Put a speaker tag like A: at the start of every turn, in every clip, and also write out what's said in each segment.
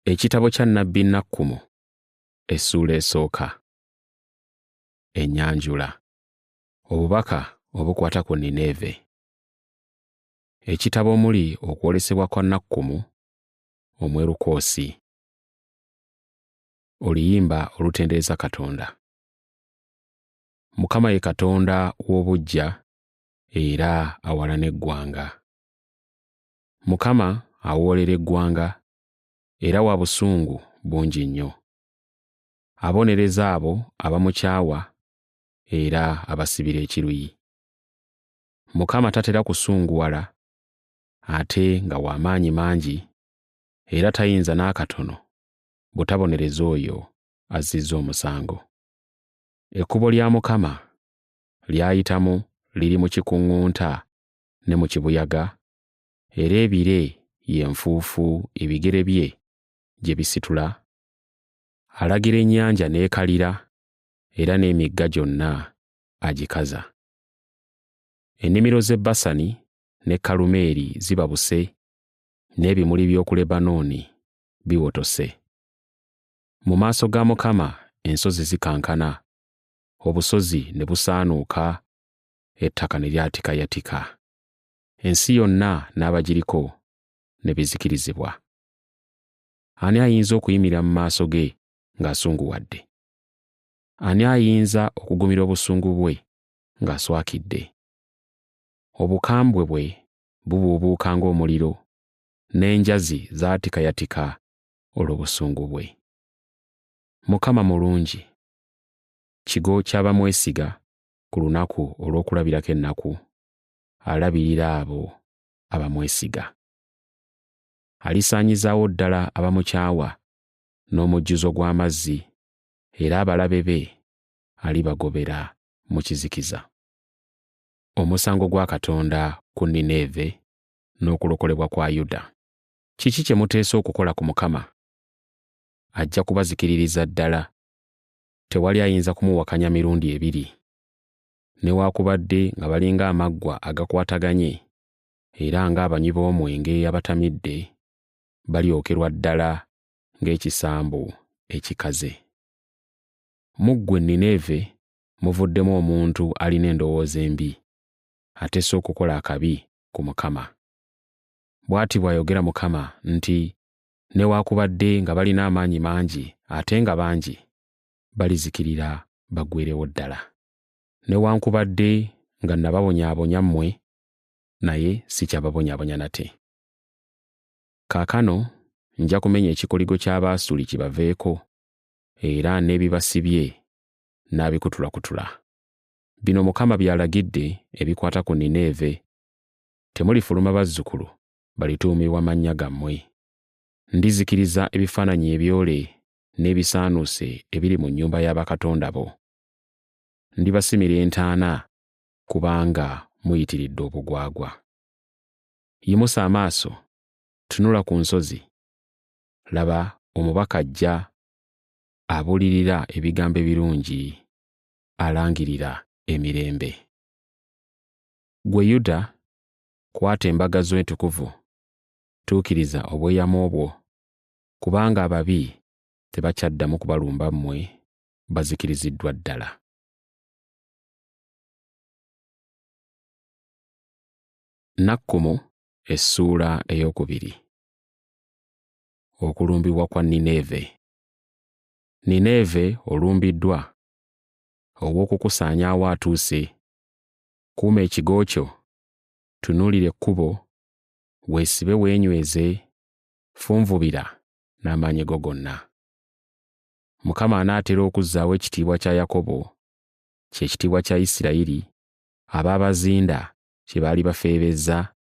A: Ekitabo kya nnabbi Nakkumu essuula esooka. Ennyanjula. Obubaka obukwata ku Nineeve. Ekitabo omuli okwolesebwa kwa Nakkumu Omwerukoosi. Oluyimba olutendereza Katonda. Mukama ye Katonda w'obuggya era awalana eggwanga. Mukama awoolera eggwanga era wa busungu bungi nnyo. Abonereza abo abamukyawa era abasibira ekiruyi. Mukama tatera kusunguwala ate nga wa maanyi mangi era tayinza n'akatono butabonereza oyo azzizza omusango. Ekkubo lya Mukama ly'ayitamu liri mu kikuŋŋunta ne mu kibuyaga era ebire ye nfuufu ebigere bye gye bisitula. Alagira ennyanja n'ekalira era n'emigga gyonna agikaza. Ennimiro z'e Basani ne Kalumeeri zibabuse n'ebimuli by'oku Lebanooni biwotose. Mu maaso ga Mukama ensozi zikankana, obusozi ne busaanuuka, ettaka ne lyatikayatika. Ensi yonna n'abagiriko ne bizikirizibwa. Ani ayinza okuyimirira mu maaso ge ng'asunguwadde? Ani ayinza okugumira obusungu bwe ng'aswakidde? Obukambwe bwe bubuubuuka ng'omuliro, n'enjazi zaatikayatika olw'obusungu bwe. Mukama mulungi, kigo ky'abamwesiga ku lunaku olw'okulabirako ennaku, alabirira abo abamwesiga. Alisaanyizaawo ddala abamukyawa n'omujjuzo gw'amazzi, era abalabe be alibagobera mu kizikiza. Omusango gwa Katonda ku Nineeve n'okulokolebwa kwa Yuda. Kiki kye muteesa okukola ku Mukama? Ajja kubazikiririza ddala. Tewali ayinza kumuwakanya mirundi ebiri. Newaakubadde nga balinga amaggwa agakwataganye era ng'abanywi b'omwenge abatamidde, balyokerwa ddala ng'ekisambu ekikaze. Mu ggwe Nineeve muvuddemu omuntu alina endowooza embi, ateesa okukola akabi ku Mukama. Bw'ati bw'ayogera Mukama nti, Newaakubadde nga balina amaanyi mangi ate nga bangi, balizikirira baggweerewo ddala. Newaakubadde nga nababonyaabonya mmwe, naye sikyababonyaabonya nate. Kaakano nja kumenya ekikoligo ky'Abaasuli kibaveeko, era n'ebibasibye n'abikutulakutula. Bino Mukama by'alagidde ebikwata ku Nineeve: Temulifuluma bazzukulu balituumibwa mannya gammwe. Ndizikiriza ebifaananyi ebyole n'ebisaanuuse ebiri mu nnyumba ya bakatonda bo. Ndibasimira entaana kubanga muyitiridde obugwagwa. Yimusa amaaso, tunula ku nsozi. Laba omubaka ajja abuulirira ebigambo ebirungi, alangirira emirembe. Ggwe Yuda, kwata embaga zo entukuvu, tuukiriza obweyamo bwo, kubanga ababi tebakyaddamu kubalumba mmwe, bazikiriziddwa ddala. Nakkumu essuula eyookubiri. Okulumbibwa kwa Nineeve. Nineeve olumbiddwa, ow'okukusaanyaawo atuuse. Kuuma ekigo kyo, tunuulira ekkubo, weesibe weenyweze, funvubira n'amaanyi go gonna. Mukama anaatera okuzzaawo ekitiibwa kya Yakobo, kye kitiibwa kya Isirayiri, abaabazinda kye baali bafeebezza,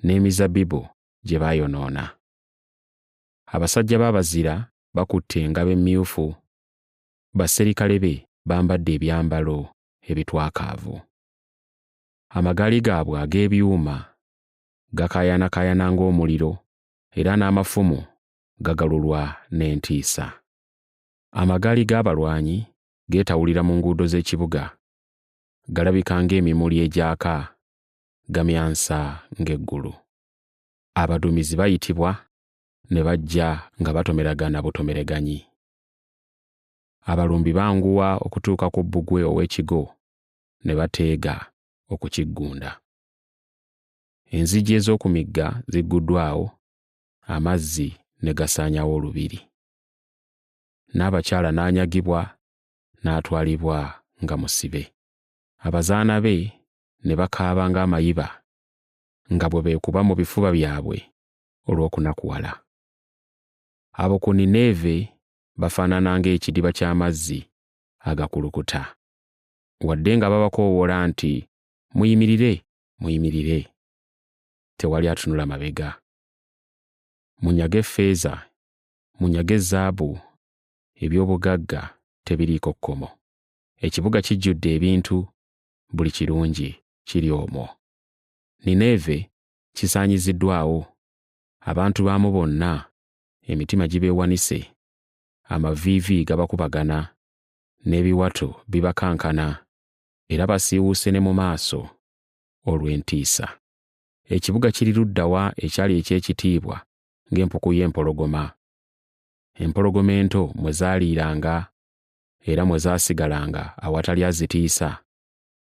A: n'emizabbibu gye baayonoona. Abasajja be abazira bakutte engabo emmyufu, basserikale be bambadde ebyambalo ebitwakaavu. Amagaali gaabwe ag'ebyuma gakaayanakaayana ng'omuliro, era n'amafumu gagalulwa n'entiisa. Amagaali g'abalwanyi geetawulira mu nguudo z'ekibuga, galabika ng'emimuli egyaka, gamyansa ng'eggulu. Abaduumizi bayitibwa, Ne bajja nga batomeragana butomereganyi. Abalumbi banguwa okutuuka ku bbugwe ow'ekigo ne bateega okukiggunda. Enzigi ez'oku migga zigguddwawo, amazzi ne gasaanyaawo olubiri. N'abakyala n'anyagibwa n'atwalibwa nga musibe. Abazaana be ne bakaaba ng'amayiba nga bwe beekuba mu bifuba byabwe olw'okunakuwala. Abo ku Nineeve bafaanana ng'ekidiba ky'amazzi agakulukuta. Wadde nga babakoowoola nti, Muyimirire, muyimirire, tewali atunula mabega. Munyage effeeza, munyage zaabu, eby'obugagga tebiriiko kkomo. Ekibuga kijjudde ebintu, buli kirungi kiri omwo. Nineeve kisaanyiziddwawo, abantu baamu bonna emitima gibeewanise, amaviivi gabakubagana, n'ebiwato bibakankana, era basiiwuuse ne mu maaso olw'entiisa. Ekibuga kiri ludda wa ekyali eky'ekitiibwa ng'empuku y'empologoma, empologoma ento mwe zaaliiranga era mwe zaasigalanga awatali azitiisa,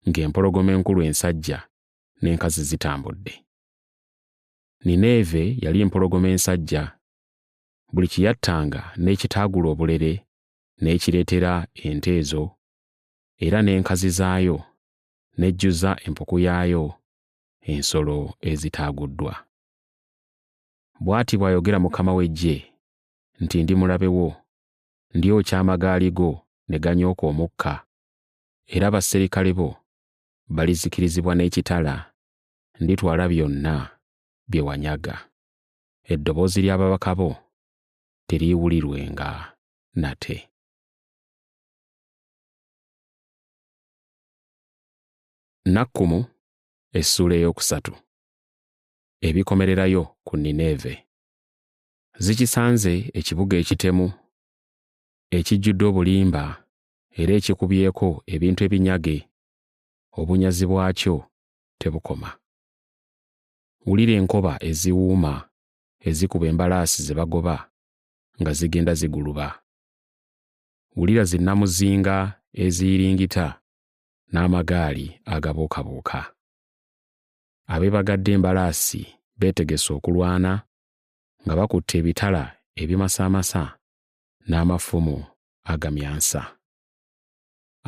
A: ng'empologoma enkulu ensajja n'enkazi zitambudde. Nineeve yali empologoma ensajja, buli kye yattanga n'ekitaagula obulere n'ekireetera ente ezo, era n'enkazi zaayo n'ejjuza empuku yaayo ensolo ezitaaguddwa. Bw'ati bw'ayogera Mukama w'eggye nti ndi mulabe wo, ndyokya amagaali go ne ganyooka omukka, era abaserikale bo balizikirizibwa n'ekitala, nditwala byonna bye wanyaga. Eddoboozi ly'ababaka bo teriiwulirwenga nate. Nakkumu essuula eyookusatu. Ebikomererayo ku Nineeve. Zikisanze ekibuga ekitemu, ekijjudde obulimba era ekikubyeko ebintu ebinyage, obunyazi bwakyo tebukoma. Wulira enkoba eziwuuma ezikuba embalaasi ze bagoba nga zigenda ziguluba. Wulira zinnamuzinga eziyiringita n'amagaali agabuukabuuka. Abeebagadde embalaasi beetegese okulwana nga bakutte ebitala ebimasaamasa n'amafumu agamyansa.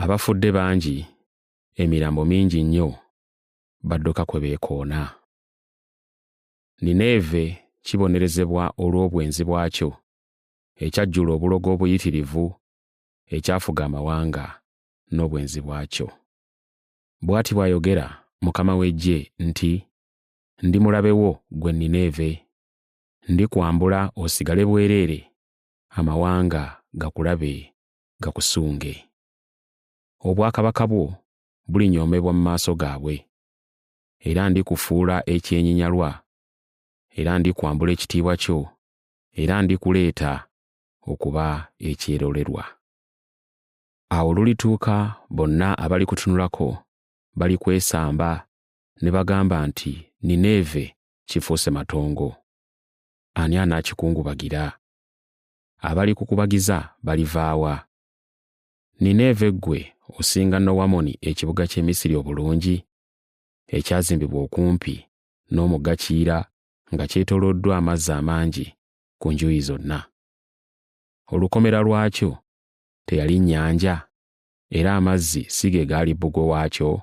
A: Abafudde bangi, emirambo mingi nnyo, badduka kwe beekoona. Nineeve kibonerezebwa olw'obwenzi bwakyo, ekyajjula obulogo obuyitirivu, ekyafuga amawanga n'obwenzi bwakyo. Bw'ati bw'ayogera Mukama w'eggye nti, Ndi mulabe wo ggwe Nineeve. Ndikwambula osigale bwereere, amawanga gakulabe gakusunge. Obwakabaka bwo bulinyoomebwa mu maaso gaabwe, era ndikufuula ekyenyinyalwa, era ndikwambula ekitiibwa kyo, era ndikuleeta okuba ekyerolerwa. Awo olulituuka bonna abalikutunulako balikwesamba ne bagamba nti Nineeve kifuuse matongo. Ani anaakikungubagira? Abalikukubagiza baliva wa? Nineeve ggwe osinga Nowamoni ekibuga ky'e Misiri obulungi, ekyazimbibwa okumpi n'omugga Kiyira nga kyetooloddwa amazzi amangi ku njuyi zonna. Olukomera lwakyo teyali nnyanja, era amazzi si ge gaali bbugwe waakyo?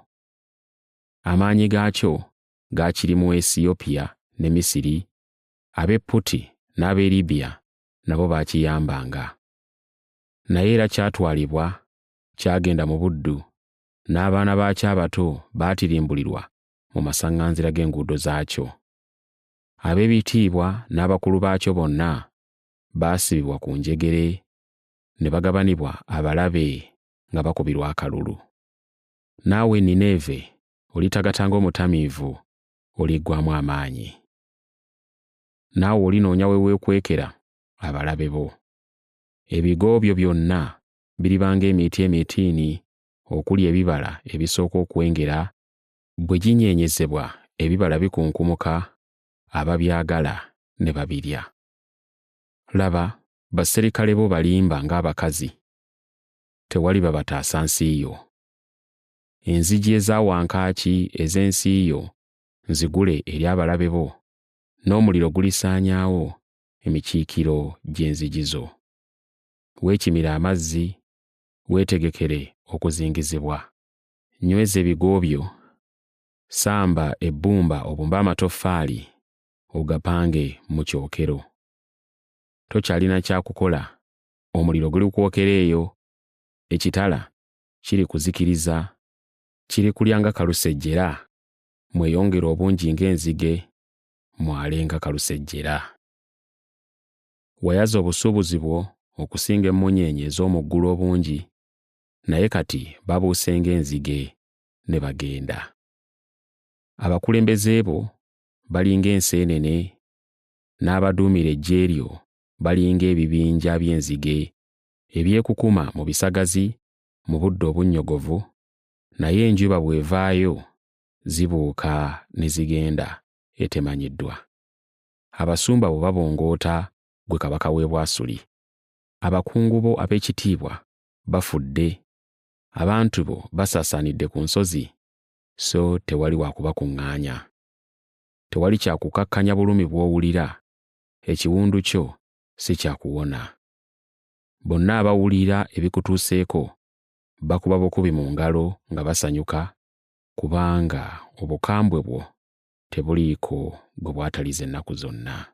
A: Amaanyi gaakyo gaakiri mu Esiyopiya ne Misiri, ab'e Puti n'ab'e Libiya nabo baakiyambanga. Naye era kyatwalibwa, kyagenda mu buddu, n'abaana baakyo abato baatirimbulirwa mu masaŋŋanzira g'enguudo zaakyo. Ab'ebitiibwa n'abakulu baakyo bonna baasibibwa ku njegere ne bagabanibwa abalabe nga bakubirwa akalulu. Naawe Nineeve olitagata ng'omutamiivu, oliggwaamu amaanyi. Naawe olinoonya we weekwekera abalabe bo. Ebigo byo byonna biriba ng'emiti emitiini okuli ebibala ebisooka okwengera, bwe ginyeenyezebwa ebibala bikunkumuka, ababyagala ne babirya. Laba, basserikale bo balimba ng'abakazi, tewali babataasa nsi yo. Enzigi eza wankaaki ez'ensi yo nzigule eri abalabe bo, n'omuliro gulisaanyaawo emikiikiro gy'enzigi zo. Weekimire amazzi, weetegekere okuzingizibwa. Nyweza ebigo byo, samba ebbumba obumbe amatoffaali ogapange mu kyokero. Tokyalina kya kukola, omuliro gulikwokera eyo, ekitala kirikuzikiriza, kirikulya nga kalusejjera, mweyongere obungi ng'enzige, mwale nga kalusejjera. Wayaza obusuubuzi bwo okusinga emmunyeenye ez'omu ggulu obungi, naye kati babuuse ng'enzige ne bagenda. Abakulembeze bo bali ng'enseenene, n'abaduumira eggye lyo bali ng'ebibinja by'enzige ebyekukuma mu bisagazi mu budde obunnyogovu, naye enjuba bw'evaayo zibuuka ne zigenda etemanyiddwa. Abasumba bo babongoota ggwe kabaka w'e Bwasuli. Abakungu bo ab'ekitiibwa bafudde, abantu bo basaasaanidde ku nsozi, so tewali wa kubakuŋŋaanya. Tewali kya kukakkanya bulumi bw'owulira, ekiwundu kyo si kya kuwona. Bonna abawulira ebikutuuseeko bakuba bukubi mu ngalo nga basanyuka, kubanga obukambwe bwo tebuliiko gwe bwataliza ennaku zonna.